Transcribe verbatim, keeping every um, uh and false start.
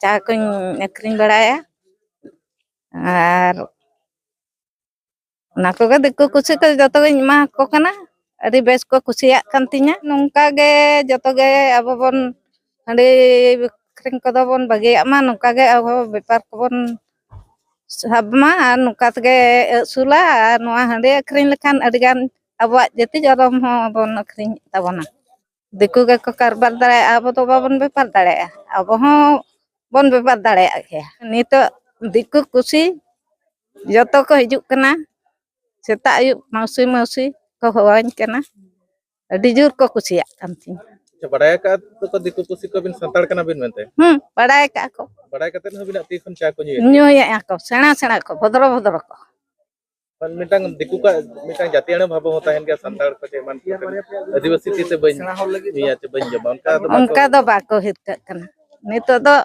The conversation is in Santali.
ᱪᱟ ᱠᱚᱧ ᱟᱹᱠᱷᱨᱤᱧ ᱵᱟᱲᱟᱭᱟ᱾ ᱟᱨ ᱚᱱᱟ ᱠᱚᱜᱮ ᱫᱤᱠᱩ ᱠᱩᱥᱤ ᱠᱚ ᱡᱚᱛᱚ ᱜᱤᱧ ᱮᱢᱟ ᱠᱚ ᱠᱟᱱᱟ᱾ ᱟᱹᱰᱤ ᱵᱮᱥ ᱠᱚ ᱠᱩᱥᱤᱭᱟᱜ ᱠᱟᱱ ᱛᱤᱧᱟ᱾ ᱱᱚᱝᱠᱟ ᱜᱮ ᱡᱚᱛᱚ ᱜᱮ ᱟᱵᱚ ᱵᱚᱱ ᱦᱟᱺᱰᱤ ᱟᱹᱠᱷᱨᱤᱧ ᱠᱚᱫᱚ ᱵᱚᱱ ᱵᱟᱹᱜᱤᱭᱟᱜ ᱢᱟ, ᱱᱚᱝᱠᱟ ᱜᱮ ᱟᱵᱚ ᱵᱮᱯᱟᱨ ᱠᱚᱵᱚᱱ ᱥᱟᱵ ᱢᱟ ᱟᱨ ᱱᱚᱝᱠᱟ ᱛᱮᱜᱮ ᱟᱹᱥᱩᱞᱟ᱾ ᱟᱨ ᱱᱚᱣᱟ ᱦᱟᱺᱰᱤ ᱟᱹᱠᱷᱨᱤᱧ ᱞᱮᱠᱷᱟᱱ ᱟᱹᱰᱤᱜᱟᱱ ᱟᱵᱚᱣᱟᱜ ᱡᱟᱹᱛᱤ ᱡᱚᱨᱚᱢ ᱦᱚᱸ ᱵᱚᱱ ᱟᱹᱠᱷᱨᱤᱧ ᱛᱟᱵᱚᱱᱟ᱾ ᱫᱤᱠᱩ ᱜᱮᱠᱚ ᱠᱟᱨᱵᱟᱨ ᱫᱟᱲᱮᱭᱟᱜᱼᱟ, ᱟᱵᱚ ᱫᱚ ᱵᱟᱵᱚᱱ ᱵᱮᱯᱟᱨ ᱫᱟᱲᱮᱭᱟᱜᱼᱟ, ᱟᱵᱚ ᱦᱚᱸ ᱵᱚᱱ ᱵᱮᱯᱟᱨ ᱫᱟᱲᱮᱭᱟᱜ ᱜᱮᱭᱟ᱾ ᱱᱤᱛᱚᱜ ᱫᱤᱠᱩ ᱠᱩᱥᱤ ᱡᱚᱛᱚ ᱠᱚ ᱦᱤᱡᱩᱜ ᱠᱟᱱᱟ, ᱥᱮᱛᱟᱜ ᱟᱹᱭᱩᱵ ᱢᱟᱹᱣᱥᱤ ᱢᱟᱹᱣᱥᱤ ᱠᱚ ᱦᱚᱦᱚᱣᱟᱹᱧ ᱠᱟᱱᱟ, ᱟᱹᱰᱤ ᱡᱳᱨ ᱠᱚ ᱠᱩᱥᱤᱭᱟᱜ ᱠᱟᱱ ᱛᱤᱧᱟ᱾ ᱟᱪᱪᱷᱟ, ᱵᱟᱲᱟᱭ ᱟᱠᱟᱫ ᱫᱚᱠᱚ ᱫᱤᱠᱩ ᱯᱩᱥᱤ ᱠᱚᱵᱤᱱ ᱥᱟᱱᱛᱟᱲ ᱠᱟᱱᱟ ᱵᱤᱱ ᱢᱮᱱᱛᱮ? ᱦᱩᱸ, ᱵᱟᱲᱟᱭ ᱠᱟᱜᱼᱟ ᱠᱚ᱾ ᱵᱟᱲᱟᱭ ᱠᱟᱛᱮ ᱦᱚᱸ ᱟᱹᱵᱤᱱᱟᱜ ᱛᱤ ᱠᱷᱚᱱ ᱪᱟ ᱠᱚ ᱧᱩᱭᱟ? ᱧᱩᱭᱮᱫᱼᱟ ᱠᱚ ᱥᱮᱬᱟ ᱥᱮᱬᱟ ᱠᱚ, ᱵᱷᱚᱫᱨᱚ ᱵᱷᱚᱫᱨᱚ ᱠᱚ᱾ ᱢᱤᱫᱴᱟᱝ ᱫᱤᱠᱩ ᱠᱚᱣᱟᱜ ᱢᱤᱫᱴᱟᱝ ᱡᱟᱹᱛᱤᱭᱟᱹᱲᱟᱹ ᱵᱷᱟᱵᱽ ᱦᱚᱸ ᱛᱟᱦᱮᱱ ᱜᱮᱭᱟ, ᱥᱟᱱᱛᱟᱲ ᱠᱚ ᱪᱮ ᱮᱢᱟᱱ ᱠᱚ, ᱟᱹᱫᱤᱵᱟᱹᱥᱤ ᱛᱤ ᱛᱮ ᱵᱟᱹᱧ ᱧᱩᱭᱟ ᱪᱮ ᱵᱟᱹᱧ ᱡᱚᱢᱟ, ᱚᱱᱠᱟ ᱫᱚ ᱵᱟᱠᱚ ᱚᱱᱠᱟ ᱫᱚ ᱵᱟᱠᱚ ᱦᱤᱨᱠᱟᱹᱜ ᱠᱟᱱᱟ᱾ ᱱᱤᱛᱚᱜ ᱫᱚ